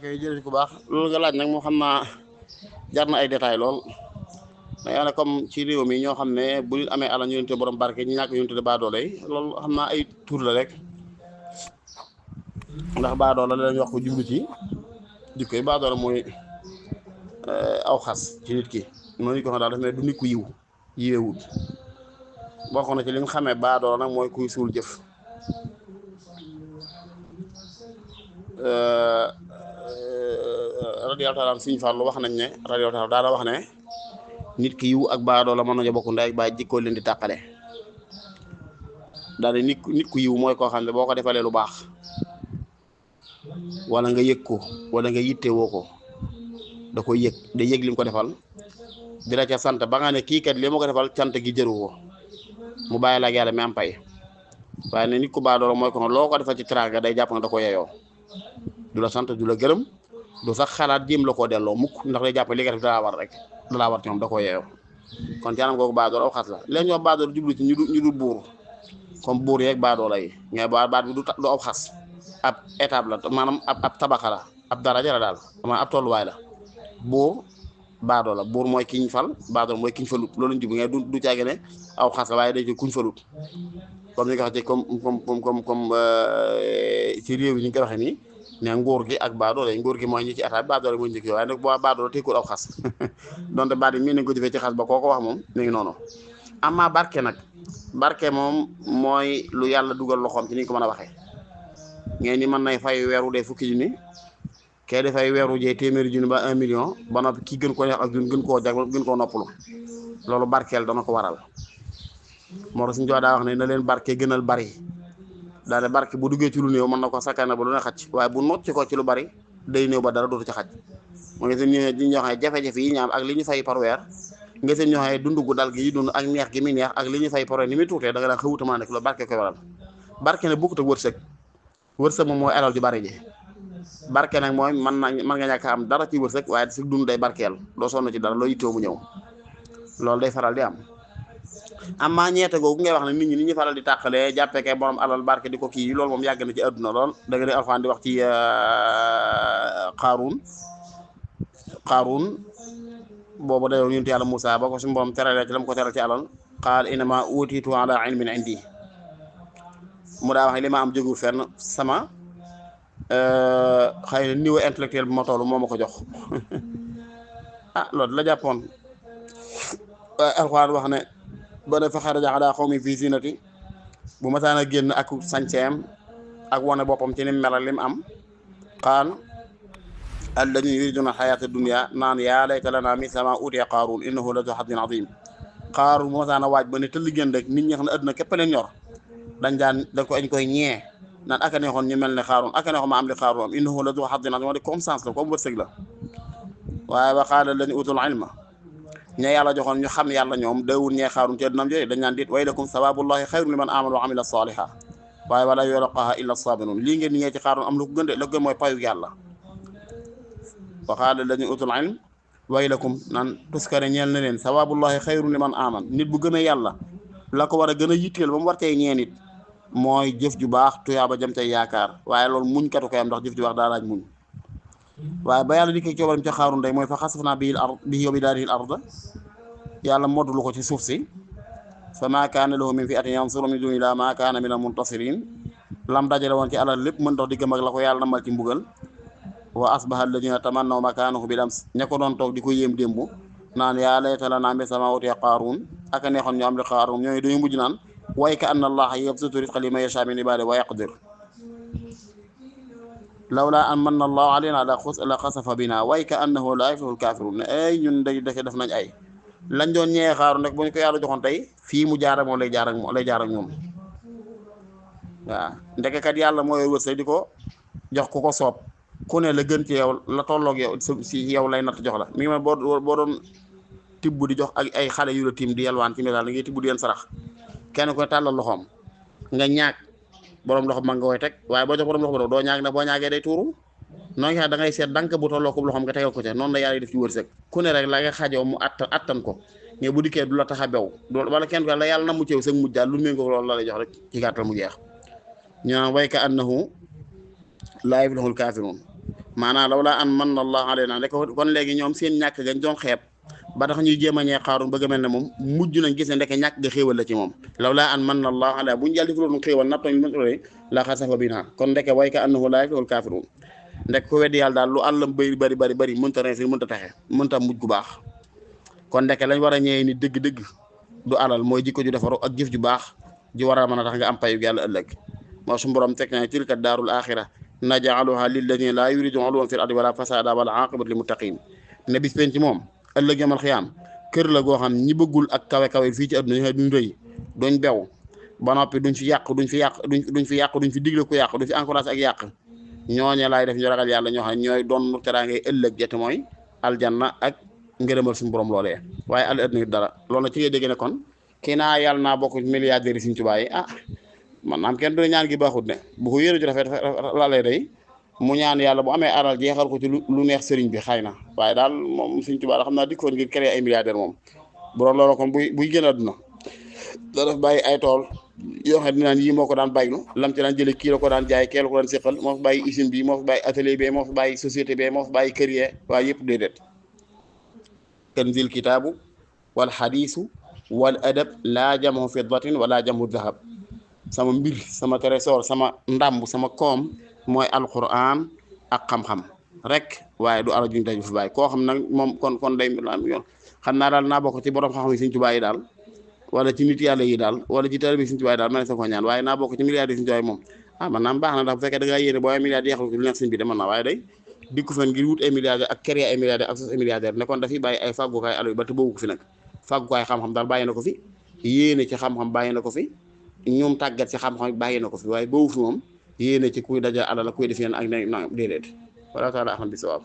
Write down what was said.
kay jërëjëf bu baax loolu nga laaj nag moo xam naa jar na ay détails lool mais yàlla comme ci réew mi ñoo xam ne bu nit amee alal ñu leen tuddee borom barke ñi ñàkk ñu tuddee baadoolo yi loolu xam naa ay tur la rek ndax baadoolo la lañuy wax ko jublu ci jikko yi baadoolo mooy aw xas ci nit ki noonu ñu ko xam daal daf ne du nit ku yiw yiwewut bokk na ci li nga xamee baadoolo nag mooy kuy suul jëf radiyallahu taala Sëñ Fallu wax nañ ne radiyallahu taala daana wax ne nit ki yiw ak baadoo la mën nañu bokk ndey ak baay jikkoo leen di tàqale daal di nit ku yiw mooy koo xam ne boo ko defalee lu baax wala nga yëg ko wala nga yittewoo ko da koy yëg da yëg li mu ko defal di la ca sant ba nga ne kii kat li ma ko defal cant gi jëru ko mu bàyyi la ak yàlla mi am pay waaye ne nit ku baadoo la mooy ko loo ko defal ci teraanga day jàpp nga da ko yeyoo du la sant du la gërëm du sax xalaat jéem la koo delloo mukk ndax day jàpp li nga def dalaa war rek dalaa war ci moom da koo yeeyoo kon ci anam googu baadoolo aw xas la léegi ñoo baadoolo jublu ci ñu du buur comme buur yeeg baadoola yi ngay baat bi du aw xas ab étape la maanaam ab tabaxa la ab daraja la daal maanaam ab tolluwaay la buur baadoola buur mooy kiñ fal baadoola mooy kiñ falut loolu ñu jublu ngay du caage ne aw xas la waaye day ci kuñ falut comme ni nga xam ci comme ci réew yi ñu koy waxee nii ne nguur gi ak baadoole nguur gi mooy ñi ci état baadoole mooy njëkk waaye nag boo baadoole tekkul aw xas donte baat yi mii nañ ko jëfee ci xas ba koo ko wax moom mi ngi noonu amaa barke nag barke moom mooy lu yàlla dugal loxoom ci ni ñu ko mën a waxee ngeen ni mën nay fay weeru dee fukki junni kee dafay weeru jee téeméeri junni ba 1 million ba noppi kii gën ko neex ak gën koo jagal gën koo noppalu loolu barkeel dana ko waral moo tax suñu jox daa wax ne na leen barke gënal bari daal barke bu duggee ci lu néew mën na ko sakkana ba lu ne xaj waaye bu not ci ko ci lu bari day néew ba dara dootu ci xaj moo ngi seen ñoo xam ne jafe-jafe yi ñaam ak li ñu fay par weer nga seen ñoo xam ne dund gu dal gi yi dund ak neex gi muy neex ak li ñu fay par weer ni muy tuutee da nga daan xawutama nekk loolu barke koy waral barke nag bokkut ak wërsëg moom mooy alal ju bari ji barke nag mooy mën nga ñàkk am dara ci wërsëg waaye si dund day barkeel doo sonn ci dara loo yittoo mu ñëw loolu day faral di am amma ñeete googu ngay wax ne nit ñi ni ñu faral di tàqalee jàppee kay borom alal barke di ko kii loolu moom yàgg na ci àdduna lool da nga di alxuraan di wax ci Qaaruun boobu dayow yonent yàlla Muusaa ba ko suñu borom teralee ci la mu ko teral ci alal qaal innamaa uutiitu alaa ilmin indi mu daa wax ne li ma am jógul fenn sama xëy na niveau intellectuel bi ma toll moo ma ko jox loolu la jàppoon waaye alxuraan wax ne ba ne fa xaraja alaa qawmi fii zinati bu masaan a génn ak sañceem ak wane boppam ci ni melal lim am qaal alladina yuriduna xayaata dunia naan yaa layta lana misla ma utiya Qaaruun innahu la zu hazzin azim Qaaruun bu masaan a waaj ba ne tëll génn rek nit ñi xam ne adduna képp leen ñor dañ koy ñee naan aka neexoon ñu mel ne Qaaruun aka neexoon ma am li Qaaruun am innahu la zu hazzin azim di conscience la comme wërsëg la waaye wa qaala alladina utul ilma ña yàlla joxoon ñu xam yàlla ñoom dawul ñee Qaaruun ci addunam jooyu dañ naan dit waylakum sawabullahi xayrun liman amana wa amila saliha waaye wala yulaqaha illa sabirun lii ngeen ñee ci Qaaruun am lu ko gën de la gën mooy payu yàlla wa qaala alladina utul ilm waylakum naan tuskare ñeel na leen sawabullahi xayrun liman aman nit bu gën a yàlla la ko war a gën a yitteel ba mu war tey ñee nit mooy jëf ju baax tuyaaba jëm tey yaakaar waaye loolu muñ katu koy am ndax jëf ju baax daa laaj muñ waaye ba yàlla di koy coobaram ca Qaaruun day mooy fa xasafnaa bihi wa bidaarihi al-arda yàlla moddulu ko ci suuf si fa maa kaana lahu min fi'atin yansuru min duunillaahi maa kaana mina al-muntasirin lam dajale woon ci alal lépp mën dox diggam ak la ko yàlla namal ci mbugal wa asbaha alladina tamannaw makaanahu bil ams ña ko doon toog di ko yéem démb naan yaa layta lanaa misla maa utiya Qaaruun aka neexoon ñu am li Qaaruun ñooñu dañu mujj naan way ka anna allaha yabsutu rizqa liman yashaa min ibaadihi wa yaqdir lawlaa an manna allahu alaynaa la xasafa binaa way ka annahu laa yuflihul kaafiruun ne ay ñun day def nañ ay lañ doon ñëwee Qaaruun rek bu ñu ko yàlla joxoon tey fii mu jaar ak moom lay jaar ak ñoom waaw ndekekat yàlla mooy wërsëg di ko jox ku ko soob ku ne la gën ci yow la tolloog yow si yow lay natt jox la mi ngi ma boo doon tibb di jox ak ay xale yu la tiim di yalwaan ci misaal da ngay tibb di leen sarax kenn ko tàllal loxoom nga ñaag borom loxo ma nga koy teg waaye boo jox borom loxo doo ñaag na boo ñaagee day tuuru noonu nga da ngay seet dank bu tolloo ko loxoom nga tegal ko ca noonu la yàlla def ci wërsëg ku ne rek la nga xajoo mu attan ko mais bu dikkee du la tax a bew wala kenn ko la yàlla na mu ceew sëg mujj daal lu méngoo loolu la lay jox rek ci gàttal mu jeex ñu naan way ka annahu laa yuflihul kaafiruun maanaam lawlaa an manna Allahu alaynaa rek kon léegi ñoom seen ñàkk gañ doon xeeb ba tax ñuy jéem a ñee Qaaruun bëgg a mel ne moom mujj nañ gis ne ndeke ñàkk ga xéewal la ci moom lawlaa an manna Allahu alaynaa bu ñu jàll defuloon xéewal nattoñ mën la xasafa binaa kon ndeke way ka annahu laa yuflihul kaafiruun ndek ko weddi yàlla daal lu àllam bari mënta reesir mënta taxe mënta mujj gu baax kon ndeke lañ war a ñëwee ni dëgg-dëgg du alal mooy jikko ju defaru ak jëf ju baax ji war a mën a tax nga am payu yàlla ëllëg moo suñu borom teg na tilka daarul axira naj'aluha lilladina laa yuriduna uluwwan fil ardi wala fasada wal aqibatu lil muttaqin ne bis penc moom ëllëg yamal xiyaam kër la goo xam ñi bëggul ak kawe fii ci àdduna duñ rëy duñ bew ba noppi duñ fi digle ku yàq duñ fi encouragé ak yàq ñooñe laay def ñu ragal yàlla ñoo xam ne ñooy doon teraangay ëllëg jete mooy aljanna ak ngërëmal suñu borom loolee waaye àll ëdduna dara loolu na ci ngay dégg ne kon kii naa yàlla naa bokk milliardaire yi Sëriñ Tuubaa yi man naam kenn du ñaan gi baaxut ne bu ko yéene ju rafet laalee day mu ñaan yàlla bu amee alal jeexal ko ci lu neex sëriñ bi xëy na waaye daal moom Sëriñ Tuubaa la xam naa dikkoon ngir créer ay milliardaire moom bu doon loolu kon buy génn àdduna da def bàyyi ay tool yoo xam ne dinaan yii moo ko daan baylu lam ci daan jële kii la ko daan jaay kee la ko daan séqal moo fi bàyyi usine bi moo fi bàyyi atelier bi moo fi bàyyi société bi moo fi bàyyi kër yee waaye yëpp déedéet kanzil kitaabu wal xadiisu wal adab laa jamu fiddatin wala jamu dahab sama mbir sama trésor sama ndàmb sama koom mooy alquran ak xam-xam rek waaye du alal juñ daju fi bàyyi koo xam nag moom kon day yoon xam naa daal naa bokk ci borom xam-xam yi Sëriñ Tuubaa yi daal wala ci nit yàlla yi daal wala ci taalibe Sëriñ Tuubaa yi daal ma ne sa ko ñaan waaye naa bokk ci milliards yi Sëriñ Tuubaa yi moom man naam baax na ndax bu fekkee da ngaa yéene boo ay milliards yeexal ko lu neex sëñ bi de mën naa waaye day dikku fen ngir wut ay milliards ak créer ay milliards ak sos ay milliardaire ne kon dafiy bàyyi ay fàggukaay alal ba te boobu ko fi nag fàggukaay xam-xam daal bàyyi na ko fi yéene ci xam-xam bàyyi na ko fi ñoom tàggat ci xam-xam bàyyi na ko fi waaye boobu fi moom yéene ci kuy daja alal kuy def yéen ak na déedéet wala taala axam bi sawaab